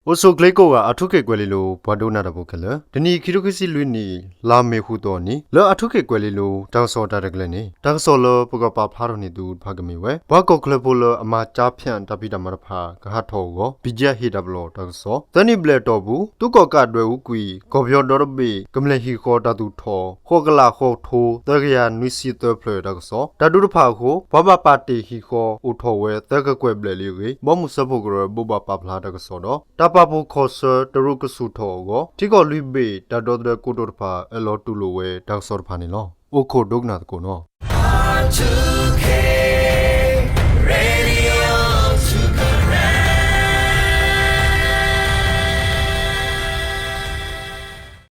အိၣ်ဆူၣ်ချ့ကိးဂၤ အၣ်ထူခ့ၣ်ကွဲၤလ့လိၤ ပှၤဒိကနၣ်တၢ်ဖိခဲလၢာ်, တနံၤအံၤ ခံထိခံဆံလွံၢ်နံၣ် လါမ့ၤဃုသီအနံၤ လၢအၣ်ထူခ့ၣ်ကွဲၤလ့လိၤ တၢ်ကစီၣ်တၢ်ရဲၣ်တၢ်ကျဲၤန့ၣ် တၢ်ကစီၣ်လၢပကပာ်ဖျါထီၣ်န့ၢ်သုတဖၣ်ကမ့ၢ်ဝဲ ပှၤကီၢ်ချၢဖိလၢအမၤကၠါဖၠးတၢ်ဖံးတၢ်မၤတဖၣ် ကဟးထီၣ်အဂီၢ် ဘံၣ်ကၠၢၣ်ဟ့ၣ်တၢ်ပလီၢ်တၢ်ကစီၣ်, သၢနံၣ်ဘျဲၣ်အတီၢ်ပူၤ သုးကီၣ်ကးဒွဲၣ်အူကွံာ် ကီၢ်ပယီၤဒီတဘ့ၣ် ကမျၢၢ်ဟံၣ်ဃီတၢ်သူၣ်ထီၣ် ဃိးကလးဃိးကထိ သၢကယၤနွံဆံသၢဖျၢၣ်တၢ်ကစီၣ်, တၢ်ဒုးတဖၣ်အဃိ ပှၤဘၣ်ပာ်တ့ၢ်ဟံၣ်ဃီအိၣ်ထီၣ်ဝဲသၢကကွဲၢ်ဘျဲၣ်လံအဂ့ၢ် ဘီမုၢ်စၢဖှိၣ်ကရၢ ဘိးဘၣ်ပာ်ဖျါတၢ်ကစီၣ်ဒီး တၢ်ပာ်ဖှိၣ်ခီၣ်ဆၢတရူးကဆူၣ်ထီၣ်အဂီၢ် ထံကီၢ်လွံၢ်ဘ့ၣ်တၢ်ဒီသဒၢကိတိာ်တဖၣ် အၢၣ်လီၤတူၢ်လိာ်ဝဲတၢ်ကစီၣ်တဖၣ်န့ၣ်လီၤ. အိၣ်ခိးဒိကနၣ်သကိးနီၣ်.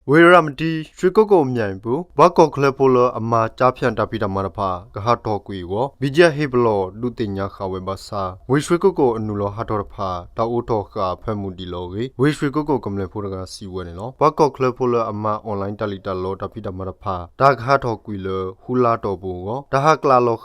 ဝ့ၢ်ရၤမတံ ရွှ့ၣ်ကိးကိၣ်အမၠၣ်အံၤအပူၤ ပှၤကီၢ်ချၢဖိလၢအမၤကၠါဖၠးတၢ်ဖံးတၢ်မၤတဖၣ် ကဟးထီၣ်ကွံာ်အဂီၢ် ဘံၣ်ကၠၢၣ်ဟ့ၣ်ပလီၢ်ဒုးသ့ၣ်ညါဃာ်ဝဲဘၣ်ဆၣ် ဝ့ၢ်ရွှ့ၣ်ကိးကိၣ်အနုာ်လီၤဟးထီၣ်တဖၣ် တၢ်အိးထီၣ်ဃာ်အဖၢမုၢ်ဒံးလီၤအဂ့ၢ် ဝ့ၢ်ရွှ့ၣ်ကိးကိၣ်ကမျၢၢ်ဖိတဂၤစံးဝဲန့ၣ်လီၤ. ပှၤကီၢ်ချၢဖိလၢအမၤ online တၢ်လံၣ်တၢ်လီတၢ်ဖံးတၢ်မၤတဖၣ် တၢ်ကဟးထီၣ်ကွံာ်လၢ ဃုလါအတီၢ်ပူၤအဂီၢ် တၢ်ဟးကျးလီၤဃာ် လံာ်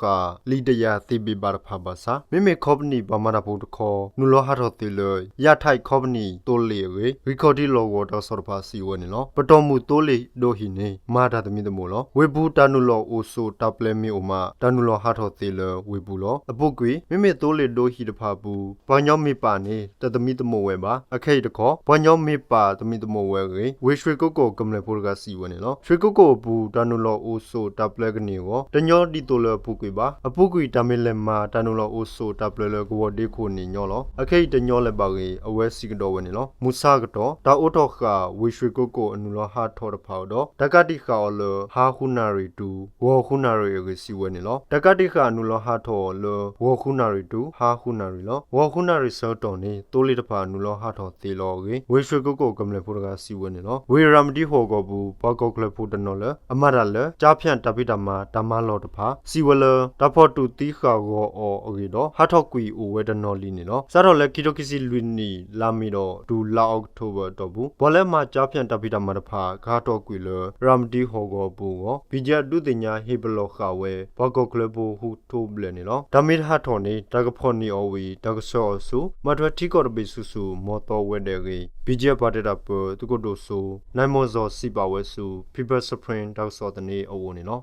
တယာ်သ့ဘ့ၣ်ဘၣ်တဖၣ်ဘၣ်ဆၣ် မ့မ့ၢ်ခီပနံၣ်ပှၤမၤတၢ်ဖိတခီ နုာ်လီၤဟးထီၣ်သ့လၢ ယၣ်ထၣ်ခီပနံၣ်သိလ့ၣ်အဂ့ၢ် ဂံၢ်ခီၣ်ထံးလီၢ်ကဝီၤတၢ်ကစီၣ်တဖၣ်စံးဝဲန့ၣ်လီၤ. ပတီၢ်မုၢ်သိလ့ၣ်ဒိဟံၣ်န့ၣ် မၤတၢ်သမံသမိးလီၤ. ဝ့ၢ်ပူၤတၢ်နုာ်လီၤအိၣ်ဆိးတၢ်ပျဲမ့ၢ်အိၣ်မး တၢ်နုာ်လီၤဟးထီၣ်သ့လၢဝ့ၢ်ပူၤလီၤ. အပူၤကွံာ် မ့မ့ၢ်သိလ့ၣ်ဒိဟံၣ်တဖၣ်အပူၤ ပှၤကညီမ့ၢ်ပာ်န့ၣ် တသမံသမိးဝဲဘၣ်. အခဲအံၤတခီ ပှၤကညီမ့ၢ်ပာ်သမံသမိးဝဲအဂ့ၢ် ဝ့ၢ်ရွှ့ၣ်ကိးကိၣ်ကမျၢၢ်ဖိတဂၤစံးဝဲန့ၣ်လီၤ. ရွှ့ၣ်ကိးကိၣ်အပူၤ တၢ်နုာ်လီၤအိၣ်ဆိးတၢ်ပျဲကန့ၢ်အဂီၢ် တညီဒ်သိးလၢအပူၤကွံာ်ဘၣ်. အပူၤကွံာ် တၢ်မ့ၢ်လဲၤမၤတၢ်နုာ်လီၤအိၣ်ဆိးတၢ်ပျဲလၢကဝီၤဒ့ခိၣ်န့ၣ်ညီလီၤ. အခဲအံၤတညီလၢၤဘၣ်အဂ့ၢ် အဝဲစံးကဒီးဝဲန့ၣ်လီၤ. မုၢ်ဆါအကတီၢ် တၢ်အိးထီၣ်ဃာ် ဝ့ၢ်ရွှ့ၣ်ကိးကိၣ်အနုာ်လီၤဟးထီၣ်တဖၣ်ဒီး တၢ်ကးတံာ်ဃာ်အီၤလၢ ဟါဃုနၣ်ရံၣ်တုၤ ဂီၤဃုနၣ်ရံၣ်အဂ့ၢ်စံးဝဲန့ၣ်လီၤ. တၢ်ကးတံာ်ဃာ်အနုာ်လီၤဟးထီၣ်အီၤလၢ ဂီၤဃုနၣ်ရံၣ်တုၤ ဟါဃုနၣ်ရံၣ်လီၤ. ဂီၤဃုနၣ်ရံၣ်ဆၢကတီၢ်န့ၣ် သိလ့ၣ်တဖၣ်နုာ်လီၤဟးထီၣ်သ့လီၤအဂ့ၢ် ဝ့ၢ်ရွှ့ၣ်ကိးကိၣ်ကမျၢၢ်ဖိတဂၤစံးဝဲန့ၣ်လီၤ. ဝ့ၢ်ရၤမတံဟီၣ်ကဝီၤပူၤ ပှၤကီၢ်ချၢဖိတနီၤလၢ အမၤတၢ်လၢ ကၠါဖၠးတၢ်ဖံးတၢ်မၤတၢ်မၤလီၢ်တဖၣ် စံးဝဲလၢ တၢ်ဖီၣ်တူာ်သံဃာ်ဂီၤအီၤအဂ့ၢ်ဒီး ဟးထီၣ်ကွံာ်အိၣ်ဝဲတနီၤလံန့ၣ်လီၤ. စးထီၣ်လၢခံထိခံဆံလွံၢ်နံၣ် လါမ့ၤဒီးတုၤလါအီးကထိဘၢၣ်အတီၢ်ပူၤ ပှၤလၢအမၤကၠါဖၠးတၢ်ဖံးတၢ်မၤတဖၣ် ကဟးထီၣ်ကွံာ်လၢ ရၤမတံဟီၣ်ကဝီၤပူၤအဂီၢ် ဘံၣ်ကၠၢၣ်ဒုးသ့ၣ်ညါဟ့ၣ်ပလီၢ်ဃာ်ဝဲ ပှၤကီၢ်ချၢဖိဃုကထိဘျဲၣ်န့ၣ်လီၤ. တၢ်မ့ၢ်တဟးထီၣ်န့ၣ် တၢ်ကဖီၣ်န့ၢ်အီၤဝံၤ တၢ်ကဆှၢအီၤဆူ မၤထွဲထံကီၢ်တဘ့ၣ်ဆူၣ်ဆူၣ် မၤသီဝဲဒၣ်အဂ့ၢ် ဘံၣ်ကၠၢၣ်ပှၤတဲတၢ်ပၢ သုးခိၣ်ဒိၣ်စိ နၢၣ်မီၢ်စီၤ စံးပာ်ဝဲဆူ People's Spring တၢ်ကစီၣ်သန့အအိၣ်န့ၣ်လီၤ.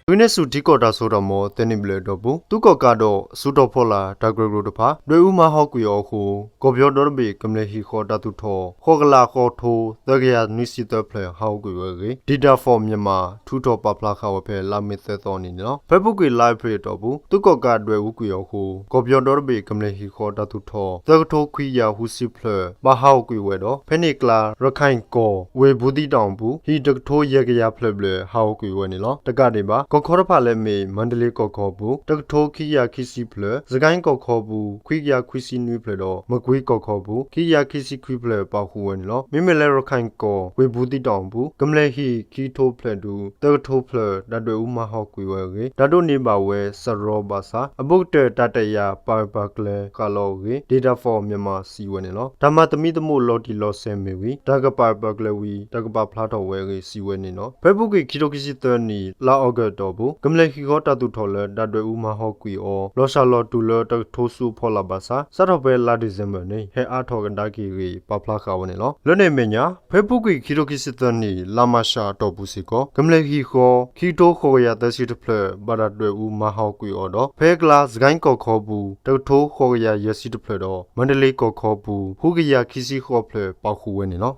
ဃုန့ၢ်ဆူၣ်ထံကီၢ်တၢ်စိတၢ်ကမီၤ သၢနံၣ်ဘျဲၣ်အတီၢ်ပူၤ သုးကီၣ်ကးဒီးအစုတီၤဖီလာ်တၢ်ကရၢကရိတဖၣ် ဒွဲၣ်အူမၤဟးဂီၤကွံာ်အီၤအဃိ ကီၢ်ပယီၤဒီတဘ့ၣ် ကမျၢၢ်ဟံၣ်ဃီတၢ်သူၣ်ထီၣ် ဃိးကလးဃိးကထိ သၢကယၤနွံဆံသၢဖျၢၣ် ဟးဂီၤကွံာ်ဝဲအဂ့ၢ် Data for Myanmar ထုးထီၣ်ပာ်ဖျါဃာ်ဝဲဖဲလါမ့ၤသၢသီအနံၤန့ၣ်လီၤ. ဖဲအပူၤကွံာ်လါအ့ဖြ့ၣ်အတီၢ်ပူၤ သုးကီၣ်ကးဒွဲၣ်အူကွံာ်အီၤအဃိ ကီၢ်ပယီၤဒီတဘ့ၣ် ကမျၢၢ်ဟံၣ်ဃီတၢ်သူၣ်ထီၣ် သၢကထိခွံကယၤဃုဆံဖျၢၣ် ဘၣ်ဟးဂီၤကွံာ်ဝဲဒီး ဖဲန့ၣ်အကျါ ရခဲၣ်ကီၢ် ဝ့ၢ်ဘူးသံးတီၣ်အပူၤ ဟံၣ်တကထိယဲၢ်ကယၤဖျၢၣ်ဘျဲၣ် ဟးဂီၤကွံာ်ဝဲန့ၣ်လီၤ. တကးဒံးဘၣ် ကီၢ်ခီတဖၣ်လၢအမ့ၢ် မါတလ့ကီၢ်ခီအပူၤ တကထိခံကယၤခံဆံဖျၢၣ်, စကဲၣ်ကီၢ်ခီအပူၤ ခွံကယၤခွံဆံနွံဖျၢၣ်ဒီး မကွ့ကီၢ်ခီအပူၤ ခံကယၤခံဆံခွံဖျၢၣ် ပာ်ဃုာ်ဝဲန့ၣ်လီၤ. မ့မ့ၢ်လၢရခဲၣ်ကီၢ် ဝ့ၢ်ဘူးသံးတီၣ်အပူၤ ကမျၢၢ်ဟံၣ်ခံကထိဖျၢၣ်ဒုး သၢကထိဖျၢၣ် တၢ်ဒွဲၣ်အူမၤဟးဂီၤကွံာ်ဝဲအဂ့ၢ် တၢ်ဒိးန့ၢ်ဘၣ်ဝဲစရီဘၣ်ဆၣ် အဘူးကတၢၢ်တၢ်တယာ်ပာ်ဂၢၢ်ပာ်ကျၢၤဃာ်လီၤအဂ့ၢ် Data for Myanmar စံးဝဲန့ၣ်လီၤ. တၢ်မၤသမံသမိးလီၤတံၢ်လီၤဆဲးမ့ၢ်ဝံၤ တၢ်ကပာ်ဂၢၢ်ပာ်ကျၢၤဝံၤ တၢ်ကပာ်ဖျါထီၣ်ဝဲအဂ့ၢ် စံးဝဲန့ၣ်လီၤ. ဖဲအပူၤကွံာ် ခံထိခံဆံသၢနံၣ် လါအီကူးအတီၢ်ပူၤ ကမျၢၢ်ဟံၣ်ဃီတၢ်သူၣ်ထီၣ်လၢ တၢ်ဒွဲၣ်အူမၤဟးဂီၤကွံာ်အီၤ လီၤစှၤလီၤတုၤလၢတကထိဆူအဖီလာ်ဘၣ်ဆၣ် စးထီၣ်ဖဲလါဒံၣ်စ့ဘၢၣ်န့ၣ် ဟဲအါထီၣ်ကဒါက့ၤအဂ့ၢ် ပာ်ဖျါဃာ်ဝဲန့ၣ်လီၤ. လၢန့ၣ်အမဲာ်ညါ ဖဲအပူၤကွံာ် ခံထိခံဆံသၢနံၣ် လါမးရှးအတီၢ်ပူၤစ့ၢ်ကီး ကမျၢၢ်ဟံၣ်ဃီ ခံကထိဃိးကယၤသၢဆံတဖျၢၣ် ဘၣ်တၢ်ဒွဲၣ်အူမၤဟးဂီၤကွံာ်အီၤဒီး ဖဲအကျါ စကဲၣ်ကီၢ်ခီအပူၤ တကထိဃိးကယၤယဲၢ်ဆံတဖျၢၣ်ဒီး မါတလ့ကီၢ်ခီအပူၤ ဃုကယၤခံဆံဃိးဖျၢၣ် ပာ်ဃုာ်ဝဲန့ၣ်လီၤ.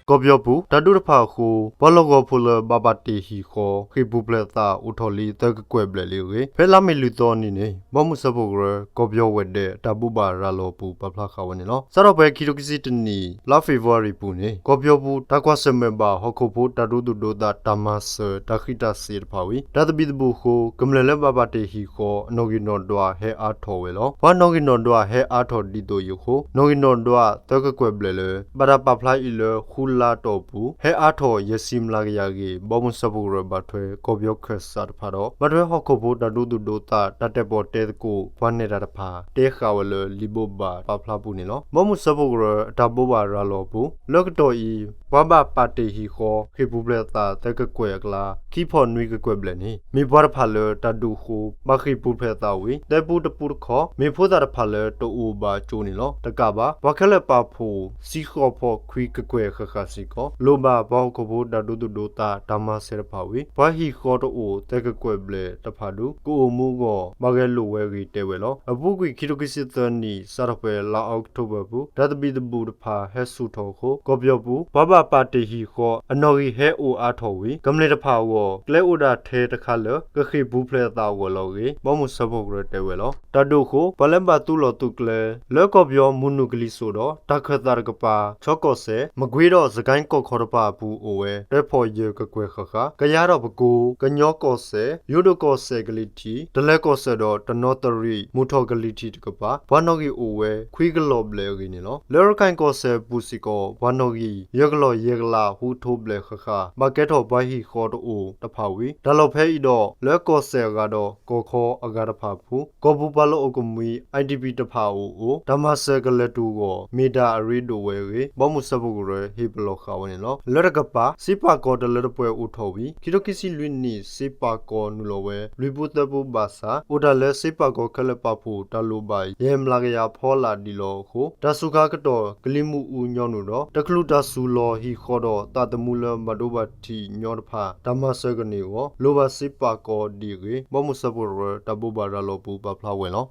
ကီၢ်ပယီၤပူၤ တၢ်ဒုးတဖၣ်အဃိ ပှၤလီၢ်ကဝီၤဖိလၢဘၣ်ပာ်တ့ၢ်ဟံၣ်ဃီ ဃ့ၢ်ပူၤဖျဲးသးအိၣ်ထီၣ်လံသၢကကွဲၢ်ဘျဲၣ်လံအဂ့ၢ် ဖဲလါမ့ၤလွံၢ်သီအနံၤန့ၣ် ဘီမုၢ်စၢဖှိၣ်ကရၢ ကီၢ်ပယီၤဝဲၢ်ဒဲး တၢ်ဘိးဘၣ်ရၤလီၤအပူၤ ပာ်ဖျါဃာ်ဝဲန့ၣ်လီၤ. စးထီၣ်ဖဲခံထိခံဆံတနံၣ် လါဖ့ၤဘြူၤအါရံၤအပူၤန့ၣ် ကီၢ်ပယီၤပူၤ တၢ်ကွၢ်ဆၢၣ်မဲာ်ဘၣ် ဟီၣ်ခိၣ်ဖိတၢ်ဒိသူၣ်ဒိသး တၢ်မၤစၢၤတၢ်ဃံးတၢ်စ့းတဖၣ်ဝံၤ တၢ်သဘံၣ်သဘုၣ်အဃိ ကမျၢၢ်လၢဘၣ်ပာ်တ့ၢ်ဟံၣ်ဃီ အနီၣ်ဂံၢ်နီၣ်ဒွးဟဲအါထီၣ်ဝဲလီၤ. ပှၤနီၣ်ဂံၢ်နီၣ်ဒွးဟဲအါထီၣ်ဒ်သိးအံၤအဃိ နီၣ်ဂံၢ်နီၣ်ဒွးသၢကကွဲၢ်ဘျဲၣ်လၢ ဘၣ်တၢ်ပာ်ဖျါအံၤလၢ ဃုလါအတီၢ်ပူၤ ဟဲအါထီၣ်ယဲၢ်ဆံမျးကယၤအဂ့ၢ် ဘီမုၢ်စၢဖှိၣ်ကရၢ ဘၣ်ထွဲကီၢ်ပယီၤခၢၣ်စးတဖၣ်ဒီး ဘၣ်ထွဲဟီၣ်ခိၣ်ဖိတၢ်ဒိသူၣ်ဒိသး တၢ်တဲပီၣ်တဲသကိး ပှၤနဲၣ်တၢ်တဖၣ် တဲဃာ်ဝဲလၢ လံာ်ဘိးဘၣ်ပာ်ဖျါပူၤန့ၣ်လီၤ. ဘီမုၢ်စၢဖှိၣ်ကရၢ အတၢ်ဘိးဘၣ်ရၤလီၤအပူၤ လၢကတီၢ်အံၤ ပှၤဘၣ်ပာ်တ့ၢ်ဟံၣ်ဃီ ဃ့ၢ်ပူၤဖျဲးသးသၢကကွဲၢ်အကျါ ခံဖီၣ်နွံကကွဲၢ်ဘျဲၣ်န့ၣ် မ့ၢ်ပှၤတဖၣ်လၢတၢ်ဒုးအဃိ ဘၣ်ဃ့ၢ်ပူၤဖျဲးသးဝံၤ သၢပူတပူတခီ မ့ၢ်ဖိသၣ်တဖၣ်လၢတအိၣ်ဘၣ်အကၠိန့ၣ်လီၤ. တကးဘၣ် ပှၤခဲလၢာ်ပာ်ဖှိၣ် ဆံဃိးဖီၣ်ခွံကကွဲၢ်ဃၣ်ဃၣ်စ့ၢ်ကီး လိၣ်ဘၣ်ပှၤဟီၣ်ခိၣ်ဖိတၢ်ဒိသူၣ်ဒိသး တၢ်မၤစၢၤတဖၣ်ဝံၤ ပှၤဟံၣ်ဃီတအိၣ်သၢကကွဲၢ်ဘျဲၣ်တဖၣ်ဒုး ကအိၣ်မူအဂီၢ် ဘၣ်ဂဲၤလိာ်ဝဲအဂ့ၢ်တဲဝဲလီၤ. အပူၤကွံာ်ခံထိခံဆံသၢနံၣ် စးထီၣ်ဖဲလါအီးကထိဘၢၣ်အပူၤ တၢ်သဘံၣ်သဘုၣ်တဖၣ်ဟဲဆူၣ်ထီၣ်အဃိ ကီၢ်ပယီၤပူၤ ပှၤဘၣ်ပာ်တ့ၢ်ဟံၣ်ဃီ အနီၣ်ဂံၢ်ဟဲအိၣ်အါထီၣ်ဝံၤ ကမျၢၢ်တဖၣ်အဂီၢ် ကျဲအိၣ်ဒၣ်ထဲတခါလၢ ကဃ့ၢ်ပူၤဖျဲးအသးအဂီၢ်လီၤအဂ့ၢ် ဘီမုၢ်စၢဖှိၣ်ကရၢတဲဝဲလီၤ. တၢ်ဒုးအဃိ ပှၤလၢဘၣ်သူၣ်လီၤသုးကျဲ လၢကီၢ်ပယီၤမုၢ်နုာ်ကလံၤစိးဒီး တၢ်ခၢၣ်သးတကပၤ ခၠီကီၢ်စဲၣ် မကွ့ဒီး စကဲကီၢ်ခီတဖၣ်အပူၤအိၣ်ဝဲ သၢဖီၣ်ယဲၢ်ကကွဲၢ်ဃၣ်ဃၣ် ကယၤဒီးပကိ ကညီကီၢ်စဲၣ် ယိၤဒိၣ်ကီၢ်စဲၣ်ကလံၤထံး တလဲၤကီၢ်စဲၣ်ဒီး တနီသရံၣ် မုၢ်ထီၣ်ကလံၤထံးတကပၤ ပှၤနီၣ်ဂံၢ်အိၣ်ဝဲ ခွံကလီၢ်ဘျဲၣ်အဂ့ၢ်န့ၣ်လီၤ. လၢရခၢၣ်ကီၢ်စဲၣ်အပူၤစ့ၢ်ကီး ပှၤနီၣ်ဂံၢ် ယဲၢ်ကလီၢ်ယဲၢ်ကလး ဃုထိဘျဲၣ်ဃၣ်ဃၣ် ဘၣ်ကဲထီၣ်ပှၤဟံၣ်ဃီတအိၣ်တဖၣ်ဝံၤ တၢ်လီၢ်ဖဲအံၤဒီး လၢကီၢ်စဲၣ်အဂၤဒီး ကီၢ်ခီအဂၤတဖၣ်အပူၤ ကီၢ်ပူၤပှၤလီၢ်အိၣ်ကမှံ IDP တဖၣ်အအိၣ် တၢ်မၤစၢၤကလဲၤတုၤအဂီၢ် မ့ၢ်ဒၣ်အရ့ဒိၣ်ဝဲအဂ့ၢ် ဘီမုၢ်စၢဖှိၣ်ကရၢ ဟ့ၣ်ပလီၢ်ဃာ်ဝဲန့ၣ်လီၤ. လၢတကပၤ စ့ပာ်ကီၤတလၢတပှဲၤအိၣ်ထီၣ်ဝံၤ ခံထိခံဆံလွံၢ်နံၣ် စ့ပာ်ကီၤနုာ်လီၤဝဲ လွံၢ်ပူသၢပူဘၣ်ဆၣ် အိၣ်တၢ်လၢစ့ပာ်ကီၤခဲလၢာ်ပာ်ဖှိၣ် တၢ်လိၣ်ဘၣ် ယဲၢ်မျးကယၤဖီလာ်ဒံးလီၤအဃိ တၢ်စူၤခါကတီၢ် ကလံၤမုၢ်အူညီနုၢ်ဒီး တချုးတၢ်စူၤလီၤဟံၣ်ဃီဒီး သးသမူလၢဘၣ်ဒိဘၣ်ထံးညီတဖၣ် တၢ်မၤစၢၤကန့ၢ်အဂီၢ် လိၣ်ဘၣ်စ့ပာ်ကီၤဒံးအဂ့ၢ် ဘီမုၢ်စၢဖှိၣ်ကရၢ တၢ်ဘိးဘၣ်ရၤလီၤအပူၤ ပာ်ဖျါဝဲလီၤ.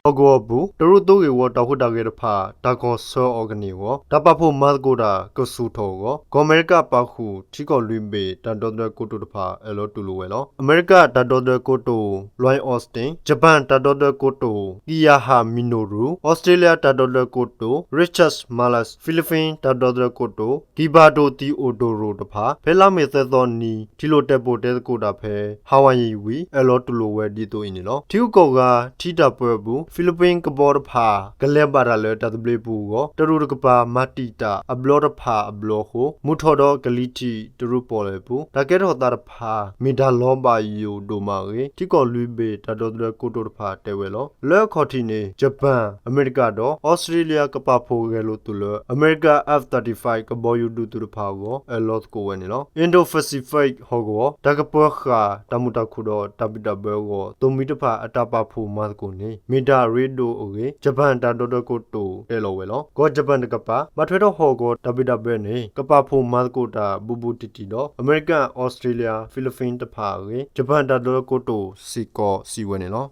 ဟီၣ်ကဝီၤအပူၤ တရူးသုးဂ့ၢ်ဝီတၢ်ဟူးတၢ်ဂဲၤတဖၣ် တၢ်ကီၢ်ဆၢအီၤကန့ၢ်အဂီၢ် တၢ်ပာ်ဖှိၣ်မၤသကိးတၢ် ကဆူၣ်ထီၣ်အဂီၢ် ကီၢ်အမဲရကၤပာ်ဃုာ် ထံကီၢ်လွံၢ်ဘ့ၣ် တၢ်ဒီသဒၢကိတိာ်တဖၣ် အၢၣ်လီၤတူၢ်လိာ်ဝဲလီၤ. အမဲရကၤတၢ်ဒီသဒၢကိတိာ် လွံၢ်အီစတ့ၣ်, ယပၣ်တၢ်ဒီသဒၢကိတိာ် ကံယၤဟၣ် မံၤနိၣ်ရူၢ်, အီစထြ့လယါတၢ်ဒီသဒၢကိတိာ် ရံးချၢး မၤလးစ်, ဖံလံးပံၣ်တၢ်ဒီသဒၢကိတိာ် ကံဘၣ်ဒိၣ် သံအိၣ်ဒိၣ်ရိၣ်တဖၣ် ဖဲလါမ့ၤသၢသီနံၤ ထံၣ်လိာ်တဲာ်ပိာ်တဲသကိးတၢ်ဖဲ ဟးဝဲအံၤဝံၤ အၢၣ်လီၤတူၢ်လိာ်ဝဲဒ်သိးအံၤန့ၣ်လီၤ. ထံဂုၤကီၢ်ဂၤ ထံတၢ်ပၢအပူၤ ဖံလံးပံၣ်ကဘီတဖၣ် ကလဲၤဘၣ်တၢ်လၢတၢ်သဘျ့ပူၤအဂီၢ် တရူးတကပၤ မၤတံာ်တာ်အဘျီတဖၣ်အဘျီအဃိ မုၢ်ထီၣ်ဒီးကလံၤထံးတရူးပီၣ်လဲၣ်အပူၤ တၢ်ကဲထီၣ်သးတဖၣ် မ့ၢ်တၢ်လီၤဘၣ်ယိၣ်ဒိၣ်မးအဂ့ၢ် ထံကီၢ်လွံၢ်ဘ့ၣ်တၢ်ဒီသဒၢကိတိာ်တဖၣ်တဲဝဲလီၤ. လၢအခီၣ်ထံးန့ၣ် ယပၣ်, အမဲရကၤဒီး အီစထြ့လယါ ကပာ်ဖှိၣ်ဂဲၤလိာ်သုးလၢ အမဲရကၤ F thirty-five ကဘီယူၤဒုးသုးတဖၣ်အဂီၢ် အၢၣ်လီၤသကိးဝဲန့ၣ်လီၤ. Indo-Pacific ဟီၣ်ကဝီၤ တၢ်ကပၢၤဃာ်တၢ်မုာ်တၢ်ခုၣ်ဒီးတၢ်ဘံၣ်တၢ်ဘၢအဂီၢ် သိၣ်မှံတဖၣ်အတၢ်ပာ်ဖှိၣ်မၤသကိးန့ၣ် မ့ၢ်တၢ်အရ့ဒိၣ်အဂ့ၢ် ယပၣ်တၢ်ဒီသဒၢကိတိာ်တဲလီၤဝဲလီၤ. ကီၢ်ယပၣ်တကပၤ ဘၣ်ထွဲဒီးဟီၣ်ကဝီၤတၢ်ဘံၣ်တၢ်ဘၢန့ၣ် ကပာ်ဖှိၣ်မၤသကိးတၢ်ဘူးဘူးတံၢ်တံၢ်ဒီး အမဲရကၤ, အီစထြ့လယါ, ဖံလံးပံၣ်တဖၣ်အဂ့ၢ် ယပၣ်တၢ်ဒီသဒၢကိတိာ်စ့ၢ်ကီးစံးဝဲန့ၣ်လီ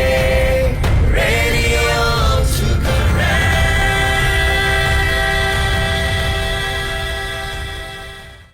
ၤ.